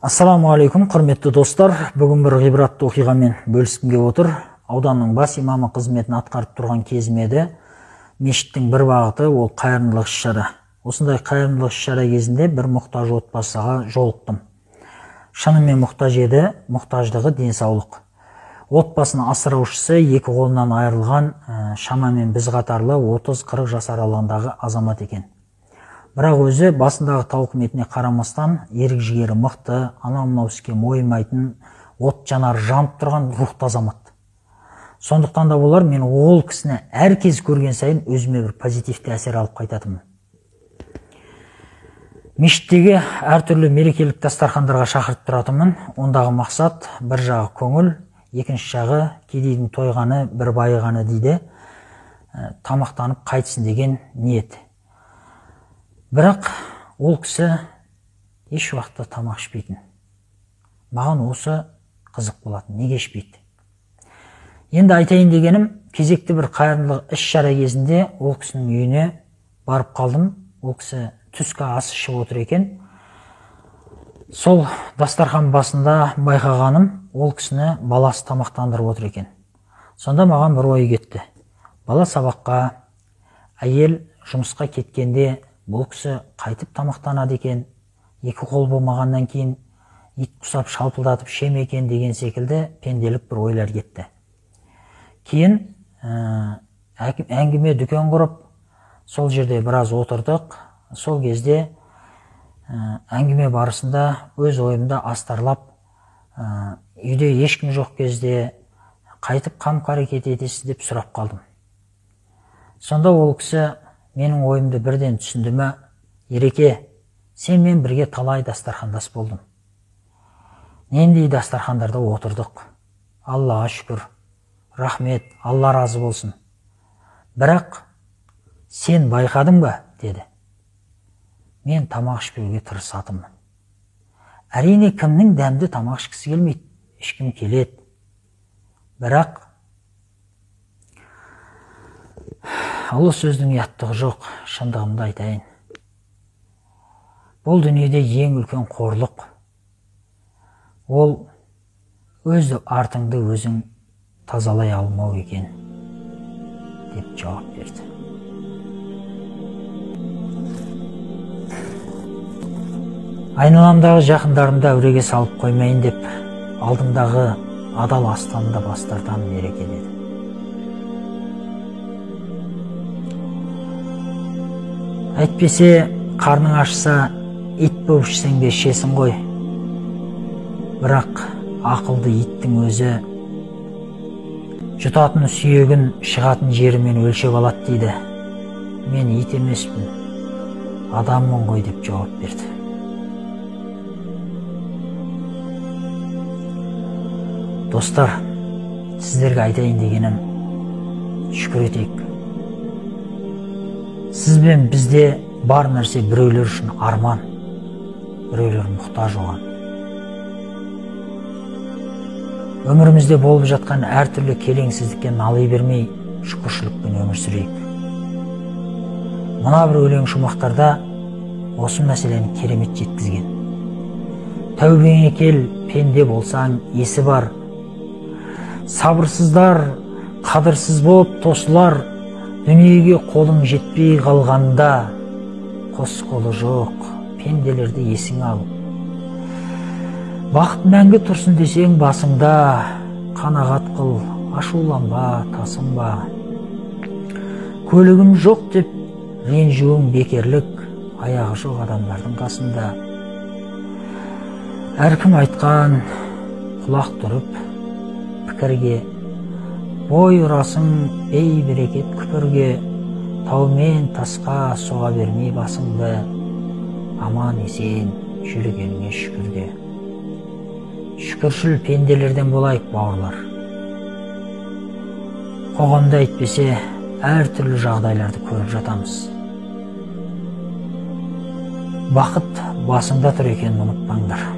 Ассалаумағалейкум, құрметті достар. Бүгін бір ғибратты оқиғамен бөліскім келіп отыр. Ауданның бас имамы қызметін атқарып тұрған кезім еді. Мешіттің бір бағыты ол қайырымдылық іс-шара. Осындай қайырымдылық іс-шара кезінде бір мұқтаж отбасыға жолықтым. Шынымен мұқтаж еді, мұқтаждығы денсаулық. Отбасын асыраушысы екі қолынан айырылған, шамамен біз қатарлы 30-40 жас аралығындағы азамат екен. Бірақ өзі басындағы тауқыметіне қарамастан ерік жігері мықты, анау-мынау іске мойымайтын, от жанары жанып тұрған рухты азамат. Сондықтан да болар, мен ол кісіні әр кез көрген сайын өзіме бір позитивті әсер алып қайтатынмын. Мешіттегі әртүрлі мерекелік дастархандарға шақырып тұратынмын. Ондағы мақсат бір жағы көңіл, екінші жағы кедейдің тойғаны, бір байығаны дейді, тамақтанып қайтсын деген ниет. Бірақ ол кісі еш уақытта тамақ ішпейтін. Маған осы қызық болатын, неге ішпейді? Енді айтайын дегенім, кезекті бір қайырымдылық іс-шара кезінде ол кісінің үйіне барып қалдым. Ол кісі түскі ас ішіп отыр екен. Сол дастархан басында байқағаным, ол кісіні баласы тамақтандырып отыр екен. Сонда маған бір ой кетті. Бала сабаққа, әйел жұмысқа кеткенде бұл кісі қайтып тамақтанады екен, екі қол болмағаннан кейін ит құсап шалпылдатып ішеме екен деген секілді пенделік бір ойлар кетті. Кейін әңгіме дүкен құрып, сол жерде біраз отырдық. Сол кезде әңгіме барысында өз ойымды астарлап, үйде ешкім жоқ кезде қайтып қам-қарекет етесіз деп сұрап қалдым. Сонда ол кісі менің ойымды бірден түсінді ме? Ереке, сен мен бірге талай дастархандас болдым. Нендей дастархандарда отырдық. Аллаға шүкір, рахмет, Алла разы болсын. Бірақ сен байқадың ба? Деді. Мен тамақ ішпеуге тырысатынмын. Әрине, кімнің дәмді тамақ ішкісі келмейді, ішкім келеді. Бірақ ұлы сөздің ұяттығы жоқ, шындығымды айтайын. Бұл дүниеде ең үлкен қорлық ол өз артыңды өзің тазалай алмау екен, деп жауап берді. Айналамдағы жақындарымды әуреге салып қоймайын деп, алдымдағы адал астан да бас тартамын, Ереке, деді. Әйтпесе, қарның ашса, ит болып ішсең де ішесің ғой. Бірақ ақылды иттің өзі жұтатын сүйегін шығатын жерімен өлшеп алады дейді. Мен ит емеспін, адаммын ғой, деп жауап берді. Достар, сіздерге айтайын дегенім, шүкір етейік. Сіз бен бізде бар нәрсе біреулер үшін арман, біреулер мұқтаж оған. Өмірімізде болып жатқан әртүрлі келеңсіздікке налый бермей, шүкіршілікпен өмір сүрейік. Мына бір өлең шумақтарда осы мәселені керемет жеткізген. Тәубеңе кел, пенде болсаң, есі бар. Сабырсыздар, қадырсыз болып тосылар, дүниеге қолың жетпей қалғанда, қос қолы жоқ, пенделерді есіңе ал. Бақыт мәңгі тұрсын десең басыңда, қанағат қыл, ашуланба, тасынба. Көлігім жоқ деп ренжуің бекерлік, аяғы жоқ адамдардың қасында. Әркім айтқан құлақ тұрып пікірге, бой ұрасың бейберекет күпірге, таумен тасқа соға бермей басыңды, аман есен жүргеніңе шүкір де. Шүкіршіл пенделерден болайық, бауырлар. Қоғамда әйтпесе әртүрлі жағдайларды көріп жатамыз. Бақыт басыңда тұр екенін ұмытпаңдар.